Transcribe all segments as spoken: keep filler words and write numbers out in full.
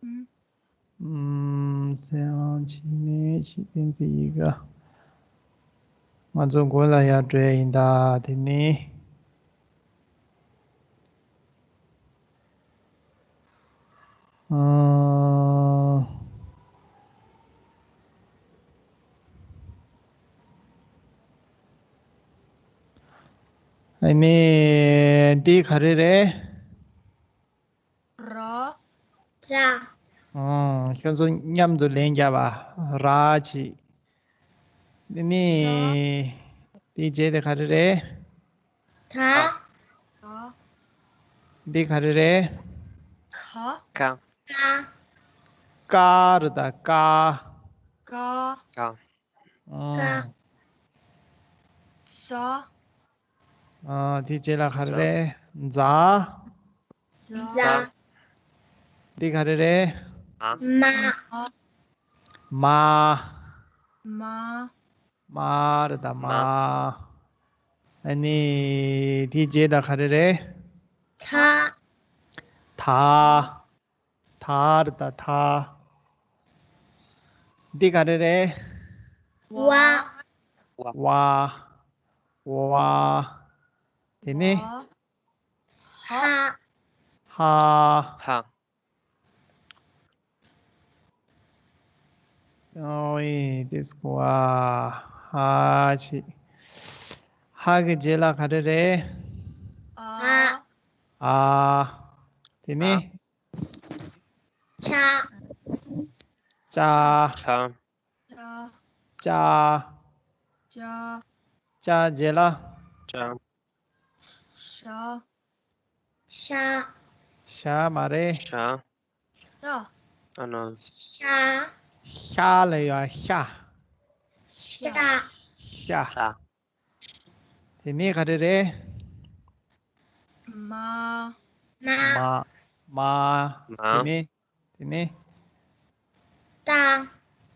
ཨུམ། ཨུམ། ཚེ་དབང་ཕྱི་ནས་ཕྱི་བསྟན་དེ་ཡི་ག་ང་ཚོ་མགོ་ལ་ཡར་འགྲོ་ཡ་ཡིན་ད། དེ་ནས། ཨ། ཨ་ནི། འདི་ག་རེ་རེད། ར། ར། ཨང་། ཁྱོད་ཚོ་མཉམ་དུ་ལན་རྒྱབ་པ། ར་ཅིག་ནི། དེའི་རྗེས་དེ་ག་རེ་རེད། ད། འདི་ག་རེ་རེད། ཁ། ཀ། ཀ། ཀ་རེད་ད། ཀ། ཀ། ཀ། ཨང་། ཟ། ཨ། དེའི་རྗེས་ལ་ག་རེ་རེད། ཛ། ཛ། འདི་ག་རེ་རེད། མ། མ། མ། མ་རེད་ད། མ། མ། ཨ་ནི། དེའི་རྗེས་ལ་ག་རེ་རེད། ད། ད། ད་རེད་ད། ད། འདི་ག་རེ་རེད། བ། བ། བ། དེ་ནས། ཧ། ཧ། ཧ། ཨོའི། དེ་སྐོར་ཨ། ཧ་ཅིག་ཧ་གི་རྗེས་ལ་ག་རེ་རེད། ཨ། ཨ། དེ་ནས། ཅ། ཅ། ཅ། ཅ། ཅ། ཅ། ཅ་རྗེས་ལ། ཅ། ཤ། ཤ། ཤ་མ་རེད། ཤ། ཨ་ནོ། ཤ། ཤ་ལ་ཡ་ཤ། ཤ། ཤ། ཤ། དེ་ནས་ག་རེ་རེད། མ། མ། མ། མ། དེ་ནས། དེ་ནས། ཏ།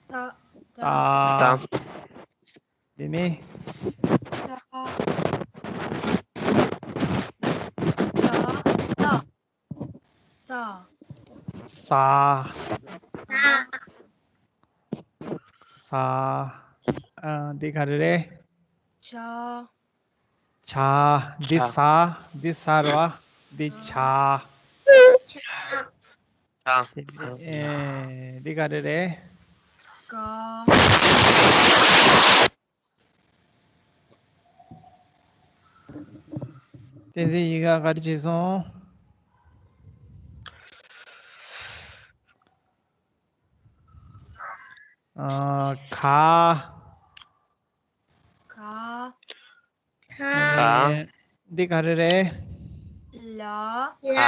ཏ། ཏ། ཏ། དེ་ནས། ས། ས། ས། ས། ས། ས། ཨ། འདི་ག་རེ་རེད། ཇ། ཇ། འདི་ཇ། ཟ། འདི་ཟ་རེད་བ། འདི་ཇ། ཇ། ཇ། དེ་ནས། ཨེ། འདི་ག་རེ་རེད། ག། བསྟན་འཛིན་ཡིན་ག་ག་རེ་བྱས་སོང་། ཨ། ག། ག། ག། འདི་ག་རེ་རེད། ལ། ལ།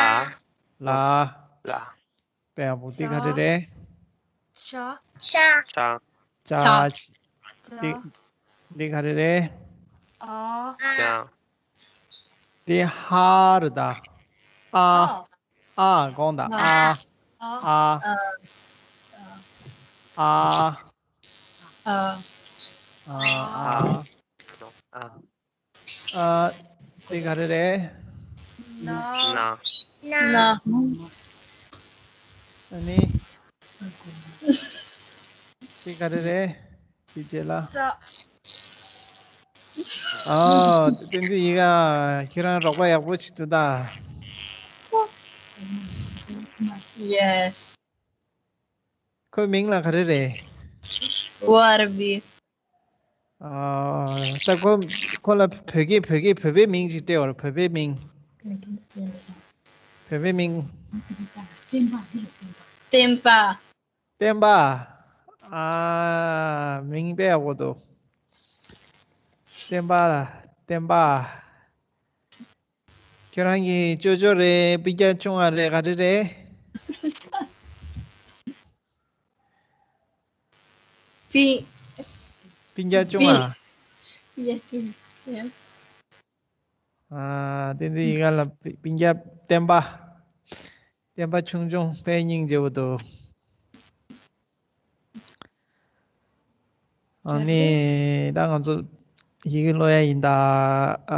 ལ། ལ། དཔེ་ཡག་པོ། འདི་ག་རེ་རེད། ཅ། ཅ། ཅ། ཅ། ཅ། འདི་འདི་ག་རེ་རེད། ཨ། ཨ། འདི་ཧ་རེད་ད། ཨ། ཨ། ཨ་དགོངས་དག་ཨ། ཨ། ཨ། ཨ། ཨ། ཨ། ཨ། ཨ། དེ་ག་རེ་རེད། ན། ན། ན། ཨ་ནི། དེ་ག་རེ་རེད། དེ་རྗེས་ལ། ས། ཨོ། བསྟན་འཛིན་ཡིན་ག་ཁྱེད་རང་རོགས་པ་ཡག་པོ་བྱེད་འདུག་ད། Yes. ཁོའི་མིང་ལ་ག་རེ་རེད། ཝར་བི། ཨ། ད་ཁོ་ཁོ་ལ་བོད་སྐད་བོད་སྐད་བོད་པའི་མིང་ཅིག་སྤྲད་པ་རེད། བོད་པའི་མིང་། བོད་པའི་མིང་། བསྟན་པ། བསྟན་པ། ཨ། མིང་དཔེ་ཡག་པོ་འདུག་བསྟན་པ་ལ་བསྟན་པ། ཁྱེད་རང་གི་ཅོ་ཅོ་རེད། སྤུན་ཀྱག་ཆུང་བ་རེད། ག་རེ་རེད། སྤུན། སྤུན་ཀྱག་ཆུང་བ། སྤུན། སྤུན་ཀྱག་ཆུང་བ། ཡ། ཨ། བསྟན་འཛིན་ཡིན་ག་ལ་སྤུན་ཀྱག་བསྟན་པ། བསྟན་པ་ཆུང་ཆུང་དཔེ་སྙིང་རྗེ་པོ་འདུག་ཨ་ནི། ད་ང་ཚོ་ཡི་གེ་ཀློག་ཡ་ཡིན་ད།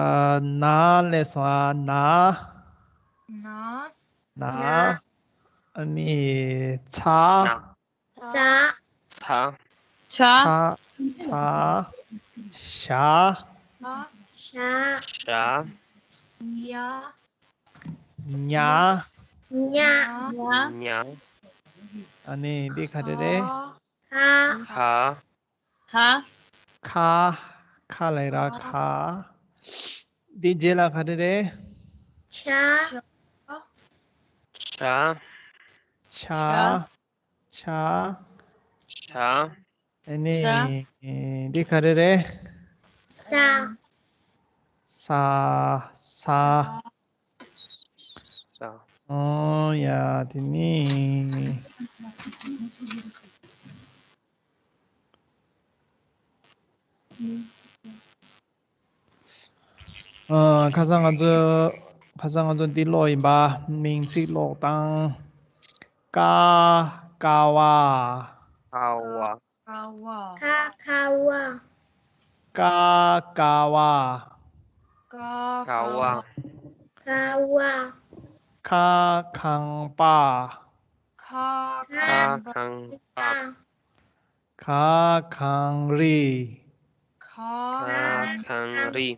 ཨ། ན་སླེབས་སོང་ཨ། ན། ན། ན། ན། ཨ་ནི་ཚ། ཚ། ཚ། ཚ། ཚ། ཞ། ཞ། ཞ། ཉ། ཉ། ཉ། ཉ། ཉ། ཨ་ནི་འདི་ག་རེ་རེད། ཁ། ཁ། ཁ། ཁ། ཁ་ལ་ཡ་ར་ཁ། འདི་རྗེས་ལ་ག་རེ་རེད། ཆ། ཆ། ཆ། ཆ། ཆ། ཨ་ནི། ཆ། འདི་ག་རེ་རེད། ས། ས། ས། ས། ཨོ་ཡ་དེ་ནི། ཨ། ཁ་སང་ང་ཚོ་ཁ་སང་ང་ཚོ་འདི་ཀློག་ཡིན་པ། མིང་ཚིག་ཀློག་སྟངས། ཀ། ཀ་བ། ཀ་བ། ཀ་བ། ཀ་ཀ་བ། ཀ་ཀ་བ། ཀ་ཀ་བ། ཀ་བ། ཁ་ཁང་པ། ཁ་ཁ་ཁང་པ། ཁང་པ། ཁ་གངས་རི། ཁ་ཁ་གངས་རི།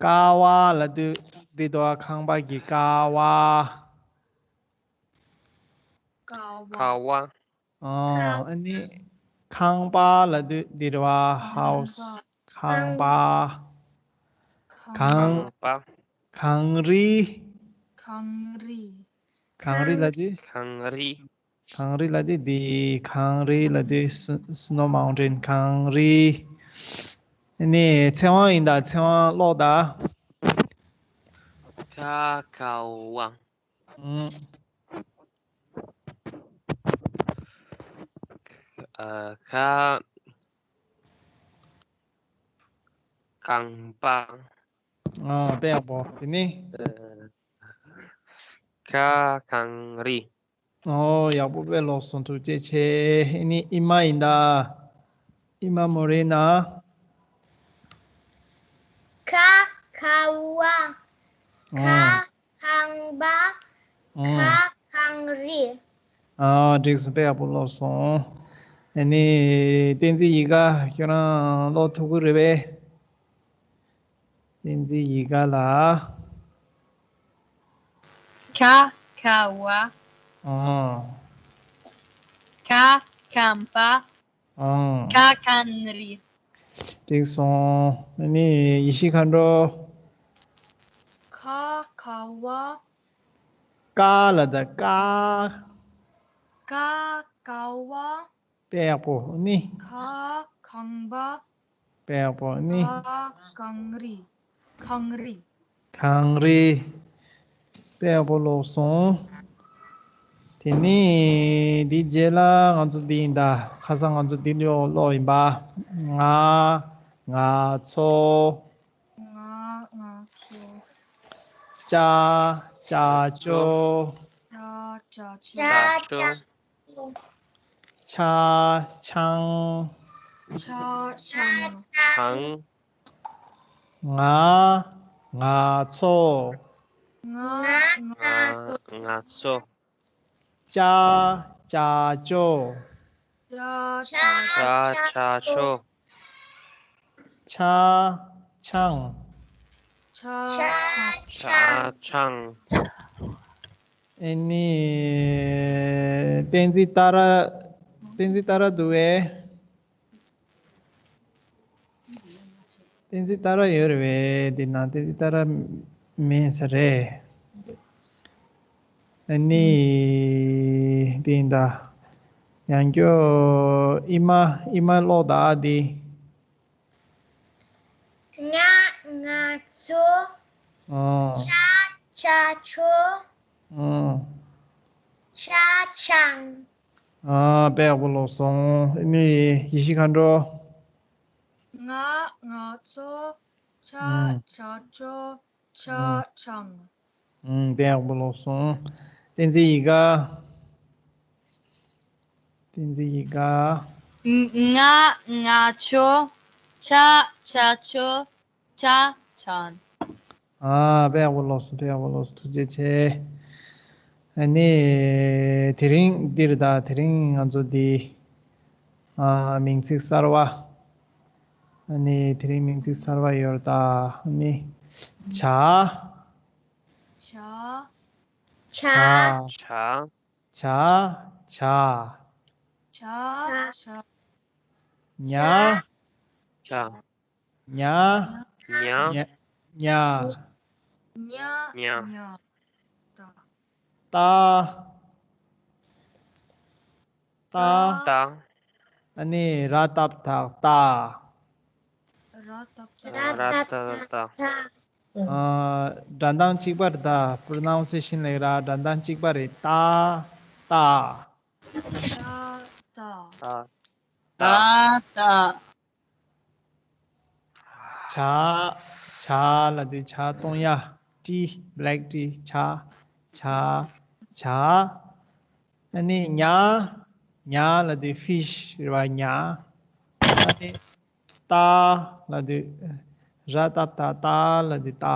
ཀ་བ་ལབ་དུས་འདི་དོ་ཁང་པ་གི་ཀ་བ། ཀ་བ། ཀ་བ། ཨོ། ཨ་ནི་ཁང་པ་ལབ་དུས་འདི་རེད་བ། ཧའུ་སི། ཁང་པ། ཁང་། ཁང་པ། གངས་རི། གངས་རི། གངས་རི་ལབ་དུས། གངས་རི། གངས་རི་ལབ་དུས་འདི། གངས་རི་ལབ་དུས་སི། སི་ནོ་མའུན་ཊེན། གངས་རི། ཨ་ནི་ཚེ་དབང་ཡིན་ད། ཚེ་དབང་ཀློག་ད། ཀ་ཀ་བ། ཨུམ། ཨ། ཁ་གངས་པ། ཨ། དཔེ་ཡག་པོ། དེ་ནི། ཨ། ཁ་གངས་རི། ཨོ། ཡག་པོ་དཔེ་ཀློག་སོང་། ཐུགས་རྗེ་ཆེ། ཨ་ནི་ཨི་མ་ཡིན་ད། ཨི་མ་མོ་རེ་ན། ཁ་ཁ་བ། ཨོ། ཁ་ཁང་པ། ཨོ། ཁ་གངས་རི། ཨ། འགྲིག་སོང་། དཔེ་ཡག་པོ་ཀློག་སོང་། ཨ་ནི་བསྟན་འཛིན་ཡིད་དགའ། ཁྱོད་རང་ཀློག་ཐུབ་ཀྱི་རེད་པས། བསྟན་འཛིན་ཡིད་དགའ་ལགས། ཁ་ཁ་བ། ཨོ། ཁ་ཁང་པ། ཨོ། ཁ་གངས་རི། འགྲིག་སོང་། ཨ་ནི་ཡེ་ཤེས་མཁའ་འགྲོ། ཁ་ཁ་བ། ཀ་ལབ་ད། ཀ། ཀ་ཀ་བ། དཔེ་ཡག་པོ། ཨ་ནི། ཁ་ཁང་པ། དཔེ་ཡག་པོ། ཨ་ནི། ཁ་གངས་རི། གངས་རི། གངས་རི། དཔེ་ཡག་པོ་ཀློག་སོང་། དེ་ནི་འདི་རྗེས་ལ་ང་ཚོ་འདི་ཡིན་ད། ཁ་སང་ང་ཚོ་འདི་ཀློག་ཀློག་ཡིན་པ། ང་། ང་ཚོ། ང་། ང་ཚོ། ཅ། ཅ་ཅོ། ཅ། ཅ་ཅོ། ཅ་ཅོ། ཆ། ཆང་། ཆ། ཆང་། ཆང་། ང་། ང་ཚོ། ང་། ང་། ང་ཚོ། ཅ། ཅ་ཅོ། ཅ། ཅ། ཅ་ཅོ། ཆ། ཆང་། ཆ། ཆང་། ཆ། ཆང་། ཨེ་ནི། བསྟན་འཛིན་ཏཱ་ར། བསྟན་འཛིན་ཏཱ་ར་འདུག་གས། བསྟན་འཛིན་ཏཱ་ར་ཡོད་རེད་པས། འདི་ན་བསྟན་འཛིན་ཏཱ་ར་མེད་ས་རེད། ཨ་ནི། འདི་ཡིན་ད། ཡང་སྐྱོ། ཨི་མ། ཨི་མ་ཀློག་ད་འདི། ང་། ང་ཚོ། ཨོ། ཅ། ཅ་ཅོ། ཨོ། ཆ། ཆང་། ཨ། དཔེ་ཡག་པོ་ཀློག་སོང་། ཨ་ནི་ཡེ་ཤེས་མཁའ་འགྲོ། ང་། ང་ཚོ། ཆ། ཨུམ། ཅ་ཅོ། ཆ། ཨུམ། ཆང་། ཨུམ། དཔེ་ཡག་པོ་ཀློག་སོང་། བསྟན་འཛིན་ཡིད་དགའ། བསྟན་འཛིན་ཡིད་དགའ། ང་། ང་ཚོ། ཆ། ཅ་ཅོ། ཆ། ཆང་། ཨ། དཔེ་ཡག་པོ་ཀློག་སོང་། དཔེ་ཡག་པོ་ཀློག་སོང་། ཐུགས་རྗེ་ཆེ། ཨ་ནི་དེ་རིང་འདིར་ད་དེ་རིང་ང་ཚོ་འདི་ཨ་མིང་ཚིག་གསར་བ། ཨ་ནི་དེ་རིང་མིང་ཚིག་གསར་བ་ཡོད་རེད་ད། ཨ་ནི་བྱ། བྱ། བྱ། བྱ། བྱ། བྱ། བྱ། བྱ། ཉ། བྱ། ཉ། ཉ། ཉ། ཉ། ཉ། ཉ། ཉ། ཏ། ཏ། ཏ། ཨ་ནི་ར་བཏགས་བཏགས་ཏ། ར་བཏགས་བཏགས། ར་བཏགས་བཏགས་ཏ། ཨ། སྒྲ་གདངས་གཅིག་པ་རེད་ད། པྲོ་ནའུན་སེ་ཤན་ལབ་ཡ་ར་སྒྲ་གདངས་གཅིག་པ་རེད། ཏ། ཏ། ཏ། ཏ། ཏ། ཏ། བྱ། བྱ་ལབ་དུས་བྱ་གཏོང་ཡ། ཏི། བྷེ་ལེག་ཏི། བྱ། བྱ། བྱ། ཨ་ནི་ཉ། ཉ་ལབ་དུས་ཕི་ཤི་རེད་བ། ཉ། ཨ་ནི་ཏ་ལབ་དུས་ར་བཏགས་ཏ། ཏ་ལབ་དུས་ཏ།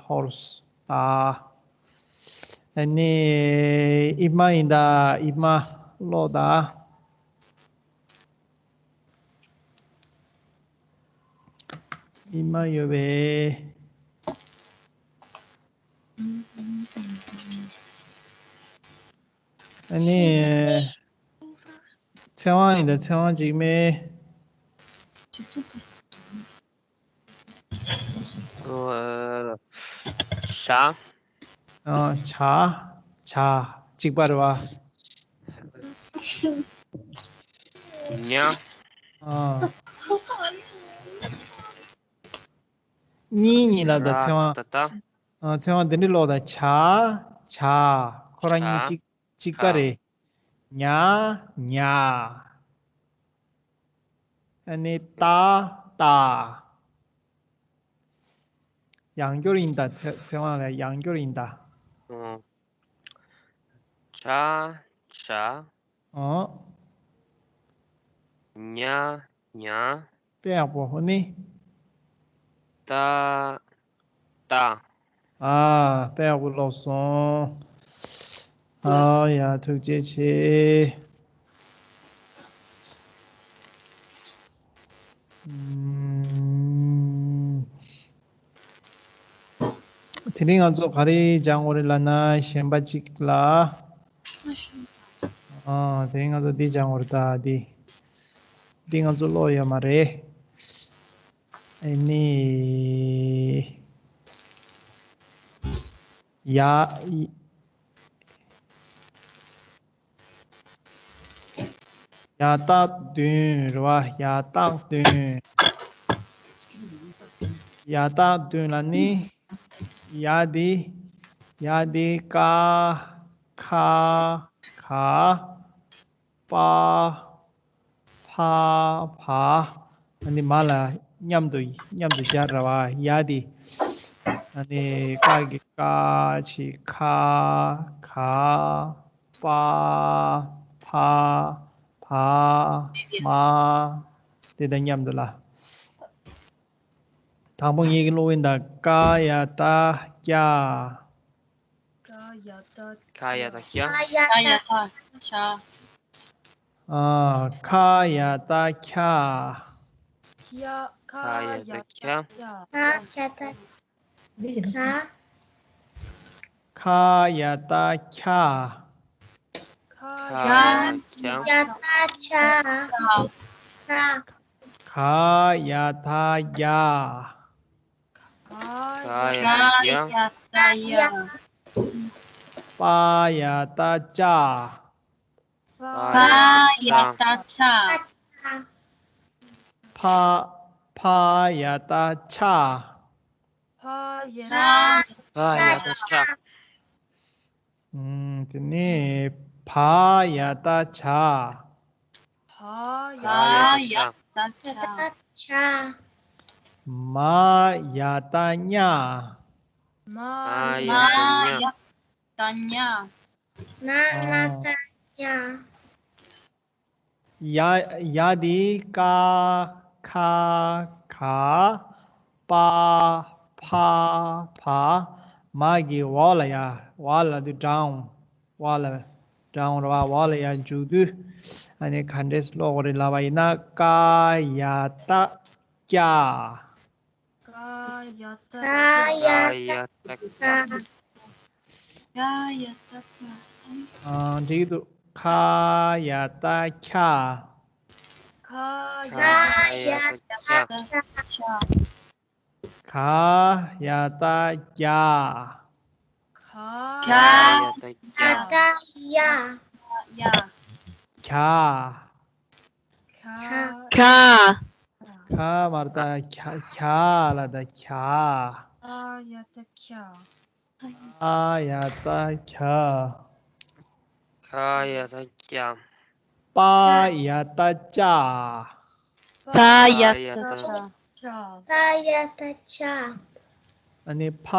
ཧོར་སི། ཏ། ཨ་ནི་ཨི་མ་ཡིན་ད། ཨི་མ་ཀློག་ད། ཨི་མ་ཡོད་པས། ཨ་ནི་ཚེ་དབང་ཡིན་ད། ཚེ་དབང་འཇིགས་མེད། ཨོ། བྱ། ཨ། བྱ། བྱ། གཅིག་པ་རེད་བ། ཉ། ཨ། གཉིས་གཉིས་ལབ་ད། ར་ཚེ་དབང་། ཏ་ཏ། ཨ། ཚེ་དབང་འདི་འདྲ་ཀློག་ད། བྱ། བྱ། ཁོ་རང་གཉིས་བྱ། གཅིག་གཅིག་པ་རེད། ཉ། ཉ། ཨ་ནི་ཏ། ཏ། ཡང་སྐྱོར་ཡིན་ད། ཚེ་ཚེ་དབང་ལ་ཡང་སྐྱོར་ཡིན་ད། ཨོ། བྱ། བྱ། ཨོ། ཉ། ཉ། དཔེ་ཡག་པོ། ཧོ་ནི། ཏ། ཏ། ཨ། དཔེ་ཡག་པོ་ཀློག་སོང་། ཨ་ཡ། ཐུགས་རྗེ་ཆེ། ཨུམ། དེ་རིང་ང་ཚོ་ག་རེ་སྦྱང་དགོས་རེད་ལབ་ན། གཞན་པ་གཅིག་ལ། ཨ། དེ་རིང་ང་ཚོ་འདི་སྦྱང་དགོས་རེད་ད། འདི། འདི་ང་ཚོ་ཀློག་ཡོད་མ་རེད། ཨ་ནི། ཡ། ཡ་བཏགས་དུན་རེད་བ། ཡ་བཏགས་དུན། ཡ་བཏགས་དུན་ལབ་ནི། ཡ་འདི། ཡ་འདི་ཀ། ཁ། ག། པ། ཕ། བ། ཨ་ནི་མ་ལ་མཉམ་དུ་མཉམ་དུ་སྦྱར་ར་བ། ཡ་འདི། ཨ་ནི་ཀ་གི་ཀ། ཆི། ཁ། ག། པ། ཕ། བ། མ། དེ་དང་མཉམ་དུ་ལ། དང་པོ་ངེད་ཀྱི་ཀློག་ཡིན་ད། ཀ་ཡ་བཏགས་ཀྱ། ཀ་ཡ་བཏགས། ཀ་ཡ་བཏགས་ཀྱ། ཀ་ཡ་བཏགས་ཀྱ། ཨ། ཁ་ཡ་བཏགས་ཁྱ། ཁ་ཡ་བཏགས་ཁྱ། ཁ་ཡ་བཏགས་ཁྱ། ཁ་ཡ་བཏགས་ཁྱ། ཁ་ཡ་བཏགས་ཁྱ། ག་ཡ་བཏགས་གྱ། ག་ཡ་བཏགས་གྱ། པ་ཡ་བཏགས་པྱ། པ་ཡ་བཏགས་པྱ། ཕ། ཕ་ཡ་བཏགས་ཕྱ། ཕ་ཡ། ཕ་ཡ་བཏགས་ཕྱ། ཨུམ། དེ་ནས་བ་ཡ་བཏགས་བྱ། བ་ཡ་བཏགས་བྱ། མ་ཡ་བཏགས་མྱ། མ་ཡ་བཏགས་མྱ། མ་ཡ་བཏགས་མྱ། ཡ། ཡ་འདི་ཀ། ཁ། ག། པ། ཕ། བ། མ་གི་བ་ལ་ཡ། བ་ལ་འདི་འགྲང་། བ་ལ་འདྲ་འོང་ར་བ། བ་ལ་ཡར་འཇུག་དུས་ཨ་ནི་ག་འདྲས་ཀློག་དགོས་རེད་ལབ་པ་ཡིན་ན། ཀ་ཡ་བཏགས་ཀྱ། ཀ་ཡ་བཏགས་ཀྱ། ཀ་ཡ་བཏགས་ཀྱ། ཀ་ཡ་བཏགས་ཀྱ། ཨ། འགྲིག་འདུག་ཁ་ཡ་བཏགས་ཁྱ། ཁ་ཡ་བཏགས་ཁྱ། ག་ཡ་བཏགས་རྒྱ། ག་ཡ་བཏགས་རྒྱ། ག་ཡ་བཏགས་རྒྱ། རྒྱ། ག་ག་ག་མ་རེད་ད། ག་ག་ལ་ད་ག་ག་ཡ་བཏགས་ག་ག་ཡ་བཏགས་ག་ག་ཡ་བཏགས་ག་པ་ཡ་བཏགས་པྱ། པ་ཡ་པ་ཡ་བཏགས་པྱ། པྱ། པ་ཡ་བཏགས་པྱ། ཨ་ནི་ཕ་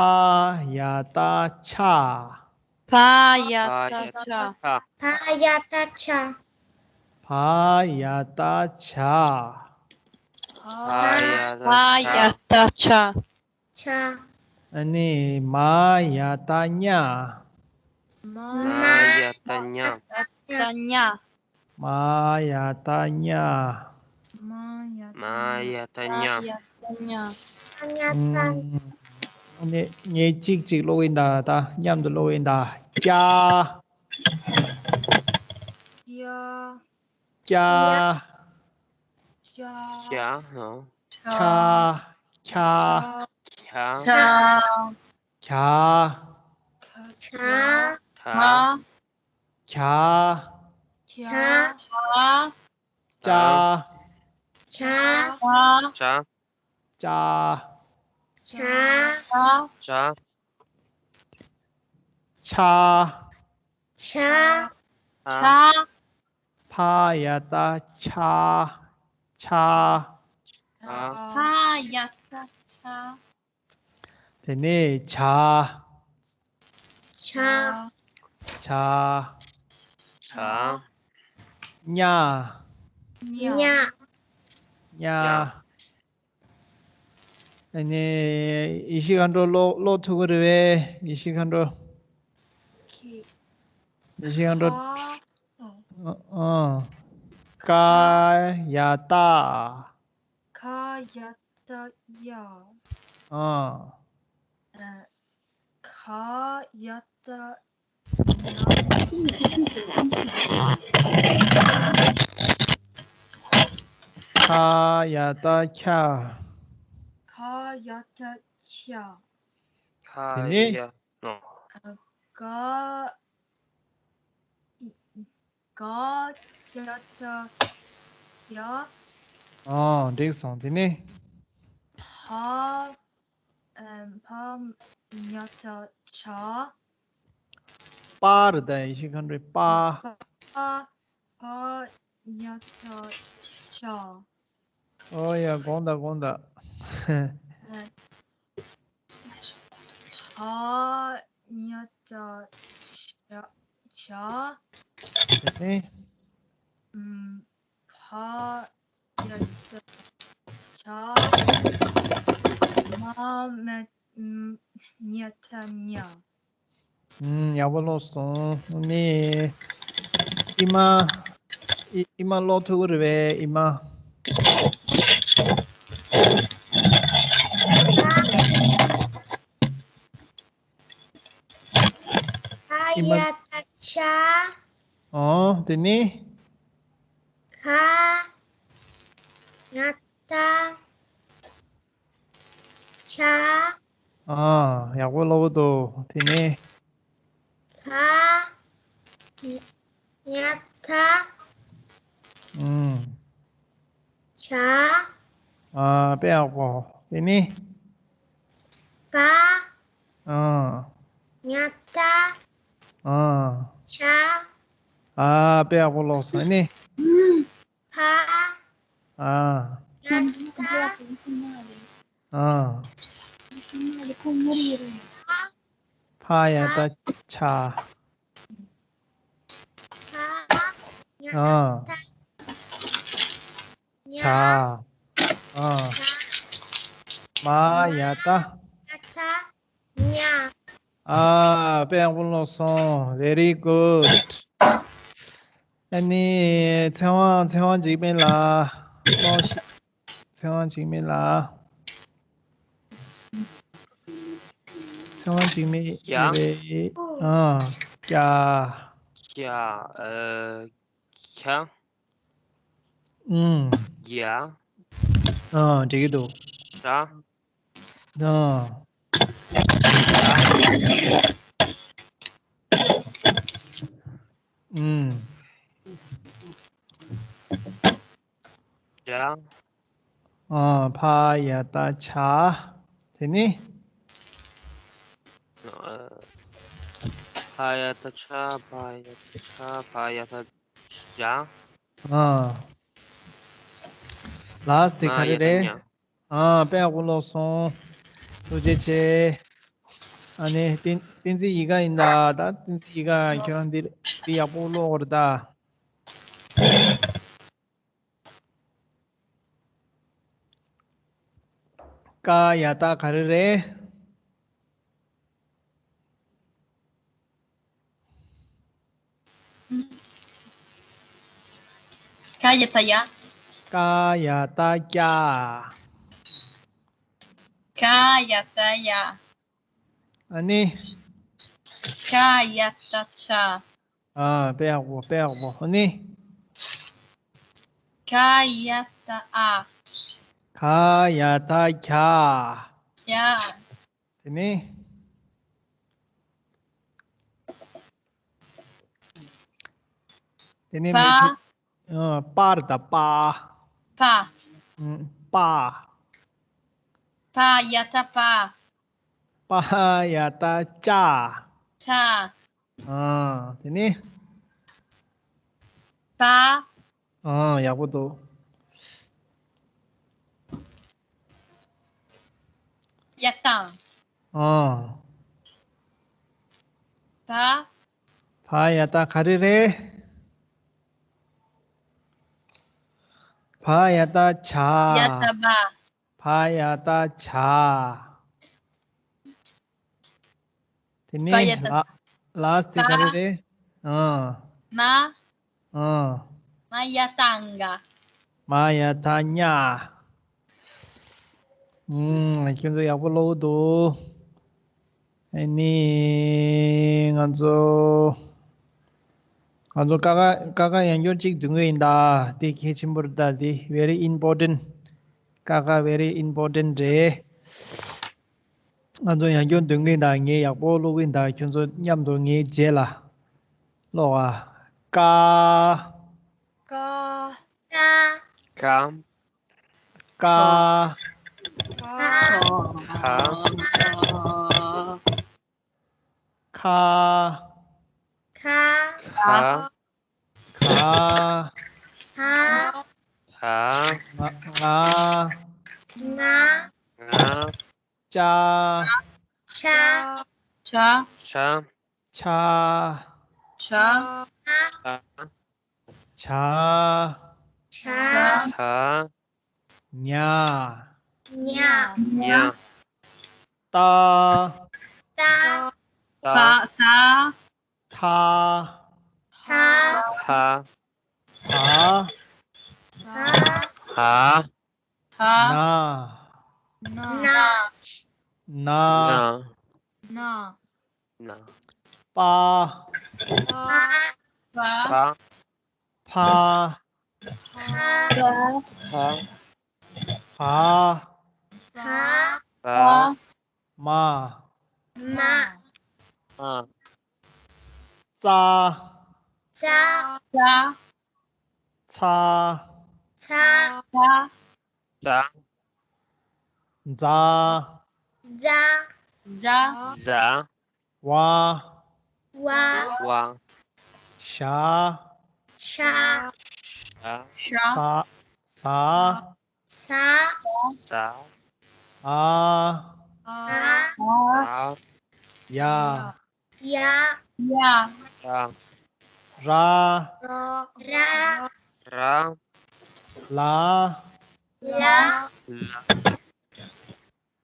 ཡ་བཏགས་ཕྱ། ཕ་ཡ་བཏགས་ཕྱ། ཕ་ཡ་བཏགས་ཕྱ། ཕ་ཡ་བཏགས་ཕྱ། ཕ་ཡ་བཏགས་ཕྱ། ཕྱ། ཨ་ནི་མ་ཡ་བཏགས་མྱ། མ་ཡ་བཏགས་མྱ། མ་ཡ་བཏགས་མྱ། མ་ཡ་བཏགས་མྱ། ཨ་ནི་ངས་གཅིག་གཅིག་ཀློག་གིན་གདའ། ད་མཉམ་དུ་ཀློག་གིན་གདའ། ཀྱ། ཀྱ། ཀྱ། ཀྱ། ཁྱ། ཁྱ། ཁྱ། ཁྱ། ཁྱ། ཁྱ། ཅ། ཅ། ཅ། ཅ། ཅ། ཅ། ཅ། ཆ། ཆ། ཆ། ཕ་ཡ་བཏགས་ཕྱ། ཕྱ། ཕ་ཡ་བཏགས་ཕྱ། དེ་ནས་ཇ། ཇ། ཇ། ཇ། ཉ། ཉ། ཉ། ཉ། ཨ་ནི་ཡེ་ཤེས་མཁའ་འགྲོ་ཀློག་ཀློག་ཐུབ་ཀྱི་རེད་པས། ཡེ་ཤེས་མཁའ་འགྲོ། ཁྱེད། ཡེ་ཤེས་མཁའ་འགྲོ། ཁ། ཨ། ཨ། ཀ་ཡ་བཏགས། ཁ་ཡ་བཏགས་ཡ། ཨ། ཨ། ཁ་ཡ་བཏགས་ཉ། ཁ་ཡ་བཏགས་ཁྱ། ཁ་ཡ་བཏགས་ཁྱ། ཁ་དེ་ནས་ཡ། ཨ། ཀ་ག་ཡ་བཏགས་གྱ། ཨོ། འགྲིག་སོང་། དེ་ནས། ཕ། ཨམ། ཕ་ཡ་བཏགས་ཕྱ། པ་རེད་ད། ཡེ་ཤེས་མཁའ་འགྲོའི་པ། པ། པ་ཡ་བཏགས་ཕྱ། ཨོ་ཡ། དགོངས་དག་དགོངས་དག་ཕ་ཡ་བཏགས་ཕྱ། ཕྱ། དེ་ནས། ཨམ། ཕ་ཡ་བཏགས་ཕྱ། མ་མ་ཡ་བཏགས་མྱ། ཨུམ། ཡག་པོ་ཀློག་སོང་། ཨ་ནི་ཨི་མ། ཨི་ཨི་མ་ཀློག་ཐུབ་ཀྱི་རེད་པས། ཨི་མ། ཕ་ཡ་བཏགས་ཕྱ། ཨོ། དེ་ནས། ཁ་ཡ་བཏགས་ཁྱ། ཨ། ཡག་པོ་ཀློག་གི་འདུག་དེ་ནས། ཁ་ཡ་བཏགས། ཨུམ། ཁྱ། ཨ། དཔེ་ཡག་པོ། དེ་ནས། པ། ཨ། ཡ་བཏགས། ཨ། ཕྱ། ཨ། དཔེ་ཡག་པོ་ཀློག་སོང་། ཨ་ནི། ཕ། ཨ། ཡ་བཏགས། ཨ། ཕ། ཕ་ཡ་བཏགས་ཕྱ། ཕ་ཡ་ཨ། བཏགས་ཕྱ། ཕྱ། ཨ། ཕྱ། མ་ཡ་བཏགས། མ་ཡ་བཏགས་མྱ། ཨ། དཔེ་ཡག་པོ་ཀློག་སོང་། Very good། ཨ་ནི་ཚེ་དབང་། ཚེ་དབང་འཇིགས་མེད་ལགས། ཀློག་ཤིག་ཚེ་དབང་འཇིགས་མེད་ལགས། ཚེ་དབང་འཇིགས་མེད་ཡ། རེད། ཨ། ཡ། ཡ། ཨ། ཁྱ། ཨུམ། ཡ། ཨ། འགྲིག་གི་འདུག་ད། ཨ། ཨུམ། ཡ། ཨ། ཕ་ཡ་བཏགས་ཕྱ། དེ་ནི། ཕ་ཡ་བཏགས་ཕྱ། ཕ་ཡ་བཏགས་ཕྱ། ཕ་ཡ་བཏགས་ཕྱ། ཨ། ལཱསི་ཊི་ག་རེ་རེད། ཨ། དཔེ་ཡག་པོ་ཀློག་སོང་། ཐུགས་རྗེ་ཆེ། ཨ་ནི་བསྟན་བསྟན་འཛིན་ཡིད་དགའ་ཡིན་ད། ད་བསྟན་འཛིན་ཡིད་དགའ། ཁྱོད་རང་འདི་འདི་ཡག་པོ་ཀློག་དགོས་རེད་ད། ཀ་ཡ་བཏགས་ག་རེ་རེད། ཀ་ཡ་བཏགས་ཀྱ། ཀ་ཡ་བཏགས་ཀྱ། ཀ་ཡ་བཏགས་ཀྱ། ཨ་ནི། ཁ་ཡ་བཏགས་ཁྱ། ཨ། དཔེ་ཡག་པོ། དཔེ་ཡག་པོ། ཨ་ནི། ག་ཡ་བཏགས་གྱ། ག་ཡ་བཏགས་གྱ། གྱ། དེ་ནི། དེ་ནི་པ། མི་ཐུབ། ཨ། པར་ད་པ། པ། ཨ། པ། པ་ཡ་བཏགས་པ། པ་ཡ་བཏགས་པྱ། པྱ། ཨ། དེ་ནི། པ། ཨ། ཡག་པོ་འདུག་ཡ་བཏགས། ཨ། བ། བ་ཡ་བཏགས་ག་རེ་རེད། བ་ཡ་བཏགས་བྱ། ཡ་བཏགས་བ། བ་ཡ་བཏགས་བྱ། དེ་ནས་བ་ཡ་བཏགས། ལ་ལཱསི་ཊི་ག་རེ་རེད། ཨ། མ། ཨ། མ་ཡ་བཏགས་མྱ། མ་ཡ་བཏགས་མྱ། ཨུམ། ཁྱོད་ཚོ་ཡག་པོ་ཀློག་གི་འདུག་ཨ་ནི་ང་ཚོ་ང་ཚོ་ཀ་ཁ་ཀ་ཁ་ཡང་བསྐྱར་གཅིག་འདོན་གི་ཡིན་ད། དེ་གལ་ཆེན་པོ་རེད་ད། དེ་very important། ཀ་ཁ་very important རེད། ང་ཚོ་ཡང་བསྐྱར་འདོན་གི་ཡིན་ད། ངས་ཡག་པོ་ཀློག་གི་ཡིན་ད། ཁྱོད་ཚོ་མཉམ་དུ་ངའི་རྗེས་ལ་ཀློག་ཨ། ཀ། ཀ། ཀ། ཀ། ཀ། ཁ། ཁ། ཁ། ཁ། ཁ། ཁ། ཁ། ང་། ང་། ང་། ང་། ཅ། ཅ། ཅ། ཅ། ཆ། ཆ། ཆ། ཆ། ཆ། ཆ། ཉ། ཉ། ཉ། ཏ། ཏ། ཏ། ཏ། ཐ། ཐ། ཐ། ཐ། ཐ། ཐ། ཐ། ན། ན། ན། ན། ན། ན། པ། པ། པ། པ། ཕ། ཕ། ཕ། ཕ། ཕ། ཕ། མ། མ། མ། ཙ། ཙ། ཙ། ཚ། ཚ། ཛ། ཛ། ཛ། ཛ། ཛ། ཝ། ཝ། ཝ། ཞ། ཞ། ཞ། ཟ། ཟ། ཟ། ཟ། འ། འ། འ། ཡ། ཡ། ཡ། ཡ། ར། ར། ར། ལ། ལ། ལ།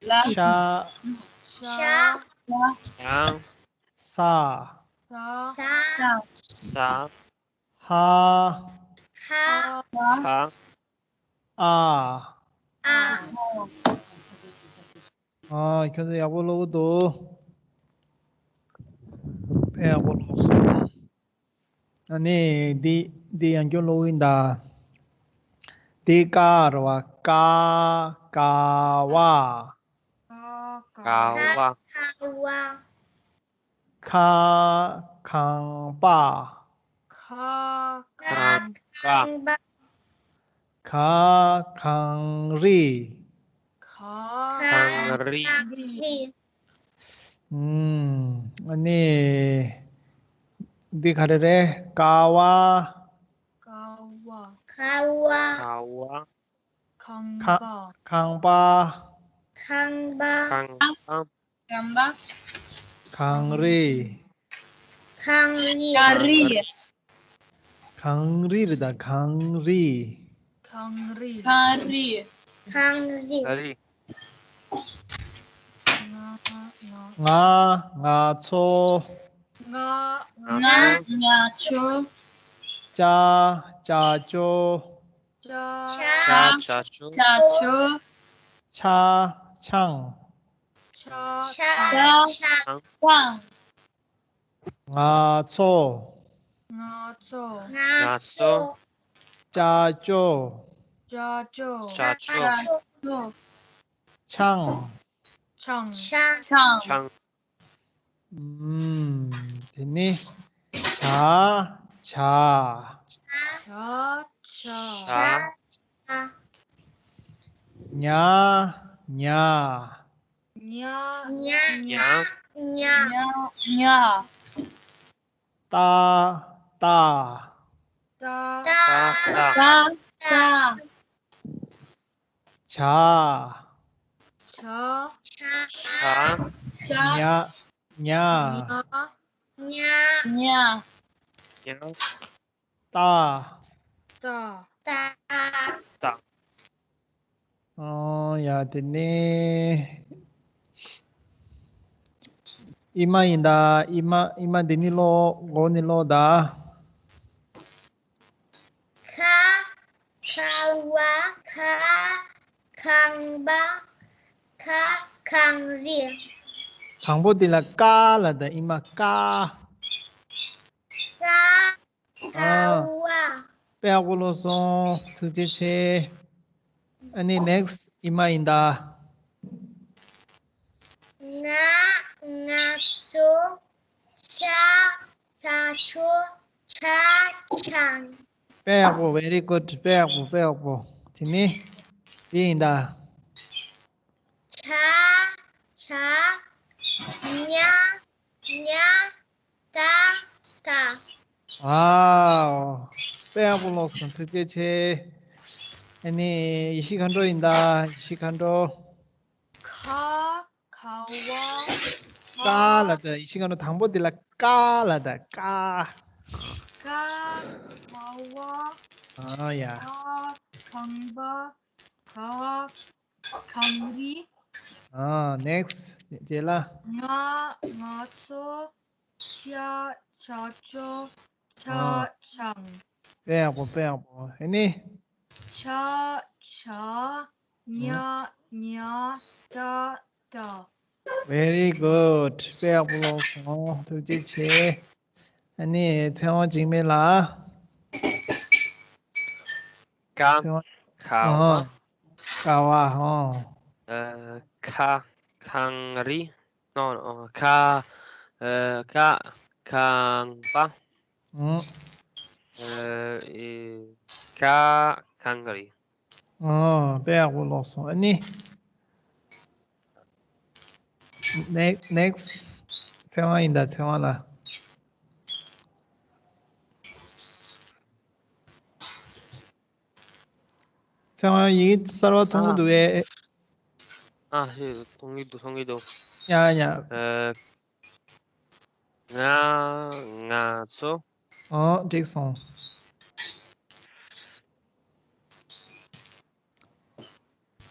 ལ། ཤ། ཤ། ཤ། ས། ས། ས། ཧ། ཧ། ཧ། ཨ། ཨ། ཨ། ཁྱོད་ཚོ་ཡག་པོ་ཀློག་གི་འདུག་དཔེ་ཡག་པོ་ཀློག་སོང་། ཨ་ནི་འདི་འདི་ཡང་སྐྱར་ཀློག་གི་ཡིན་ད། འདི་ཀ་རེད་བ། ཀ། ཀ་བ། ཀ་བ། ཀ་བ། ཁ། ཁང་པ། ཁ། ཁང་པ། ཁ། ཁང་རི། ཁ། ཁང་རི། ཨུམ། ཨ་ནི། འདི་ག་རེ་རེད། ཀ་བ། ཀ་བ། ཀ་བ། ཁང་པ། ཁང་པ། ཁང་པ། ཁང་པ། ཁང་རི། ཁང་རི། ཁང་རི། ཁང་རི་རེད་ད། ཁང་རི། ཁང་རི། ཁང་རི། ཁང་རི། ཁང་རི། ང་། ང་། ང་། ང་ཚོ། ང་། ང་། ང་། ང་ཚོ། ཅ། ཅ་ཅོ། ཅ། ཅ། ཅ་ཅོ། ཅ་ཅོ། ཆ། ཆང་། ཆ། ཆ། ཆང་། ང་ཚོ། ང་ཚོ། ང་ཚོ། ཅ་ཅོ། ཅ་ཅོ། ཅ་ཅོ། ཆང་། ཆང་། ཆང་། ཆང་། ཆང་། ཨུམ། དེ་ནི། ཇ། ཇ། ཇ། ཇ། ཇ། ཉ། ཉ། ཉ། ཉ། ཉ། ཉ། ཉ། ཉ། ཏ། ཏ། ཏ། ཏ། ཏ། ཏ། ཏ། ཇ། ཇ། ཇ། ཇ། ཉ། ཉ། ཉ། ཉ། ཉ། ཏ། ཏ། ཏ། ཏ། ཨོ་ཡ། དེ་ནས་ཨི་མ་ཡིན་ད། ཨི་མ། ཨི་མ་འདི་ནི་ཀློག་འགོ་ནས་ཀློག་ད། ཁ། ཁ་བ། ཁ། ཁང་པ། ཁ། ཁང་རི། དང་པོ་འདི་ལ་ཀ་ལབ་ད། ཨི་མ་ཀ། ཀ། ཀ་བ། དཔེ་ཡག་པོ་ཀློག་སོང་། ཐུགས་རྗེ་ཆེ། ཨ་ནི་ནེག་སི་ཨི་མ་ཡིན་ད། ང་། ང་ཚོ། ཆ། ཆ་ཅོ། ཆ་ཆང་། དཔེ་ཡག་པོ། very good. དཔེ་ཡག་པོ། དཔེ་ཡག་པོ། དེ་ནི་འདི་ཡིན་ད། ཆ། ཆ། ཉ། ཉ། ཏ། ཏ། ཝའོ། དཔེ་ཡག་པོ་ཀློག་སོང་། ཐུགས་རྗེ་ཆེ། ཨ་ནི་ཡེ་ཤེས་མཁའ་འགྲོ་ཡིན་ད། ཡེ་ཤེས་མཁའ་འགྲོ། ཁ། ཁ་བ། ཀ་ལབ་ད། ཡེ་ཤེས་མཁའ་འགྲོ། དང་པོ་འདི་ལ་ཀ་ལབ་ད། ཀ། ཀ། ཁ་བ། ཨ་ཡ། ཁ། ཁང་པ། ཁ། ཁང་རི། ཨ། ནེག་སི་རྗེས་ལ། ང་། ང་ཚོ། ཆ། ཆ་ཅོ། ཆ། ཨ། ཆང་། དཔེ་ཡག་པོ། དཔེ་ཡག་པོ། ཨ་ནི། ཆ། ཆ། ཉ། ཉ། ཏ། ཏ། Very good. དཔེ་ཡག་པོ་ཀློག་སོང་། ཐུགས་རྗེ་ཆེ། ཨ་ནི་ཚེ་དབང་འཇིགས་མེད་ལགས། ཀ། ཚེ་དབང་། ཁ་བ། ཨ། ཀ་བ། ཨ། ཨ། ཁ། ཁང་རི། ནོ་ནོ། ཁ། ཨ། ཁ། ཁང་པ། ཨ། ཨ། ཨེ། ཁ། ཁང་རི། ཨ། དཔེ་ཡག་པོ་ཀློག་སོང་། ཨ་ནི། ནེག་ནེག་སི། ཚེ་དབང་ཡིན་ད། ཚེ་དབང་ལགས། ཚེ་དབང་ཡི་གེ་གསར་པ་མཐོང་གི་འདུག་གས། ཨ། ཨ། ཧེ། མཐོང་གི་འདུག་མཐོང་གི་འདུག་ཡ་ཡ། ཨ། ང་། ང་ཚོ། ཨོ། འགྲིག་སོང་།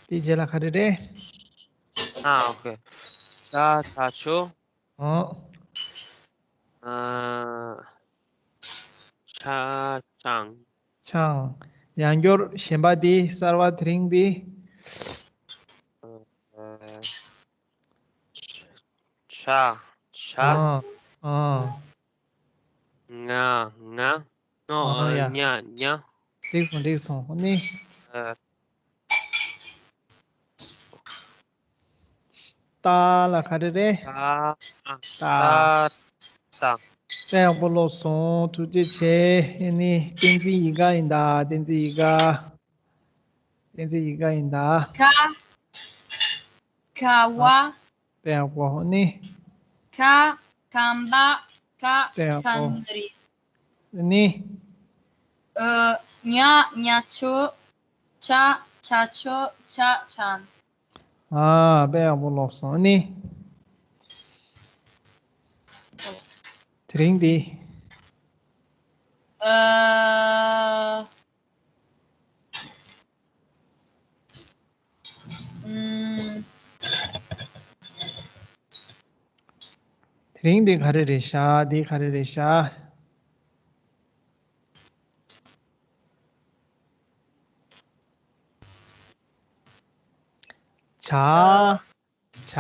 དེའི་རྗེས་ལ་ག་རེ་རེད། ཨ། ཨོ་ཁེ། ད་ད་ཆོ། ཨོ། དང་། ཡང་སྐྱར་གཞན་པ་འདི་གསར་བ་དེ་རིང་འདི། ཆ། ཆ། ཨ། ཨ། ང་། ང་། ནོ། ཨ། ཡ། ཉ། ཉ། འགྲིག་སོང་འགྲིག་སོང་ནི། ཨ། ཏ་ལ་ག་རེ་རེད། ཏ། ཏ། ཏ། དཔེ་ཡག་པོ་ཀློག་སོང་། ཐུགས་རྗེ་ཆེ། ཨེ་ནི་བསྟན་འཛིན་ཡིག་ག་ཡིན་ད། བསྟན་འཛིན་ཡིག་ག་བསྟན་འཛིན་ཡིག་ག་ཡིན་ད། ཁ། ཁ་བ། དཔེ་ཡག་པོ་ནི། ཁ། ཁམ་པ། ཁ། དཔེ་ཡག་པོ། ཁ་ནུ་རི། ནི། ཨ། ཉ། ཉ་ཆོ། ཆ། ཆ་ཆོ། ཆ་ཆམ། ཨ། དཔེ་ཡག་པོ་ཀློག་སོང་ནི། དེ་རིང་འདི། ཨ། ཨུམ། དེ་རིང་འདི་ག་རེ་རེད་ཤག་འདི་ག་རེ་རེད་ཤག་ཇ། ཇ།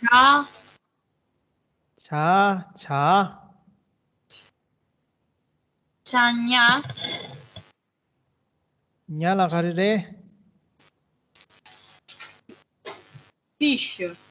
ཇ། ཇ། ཇ། ཇ་ཉ། ཉ་ལ་ག་རེ་རེད། ཕི་ཤི།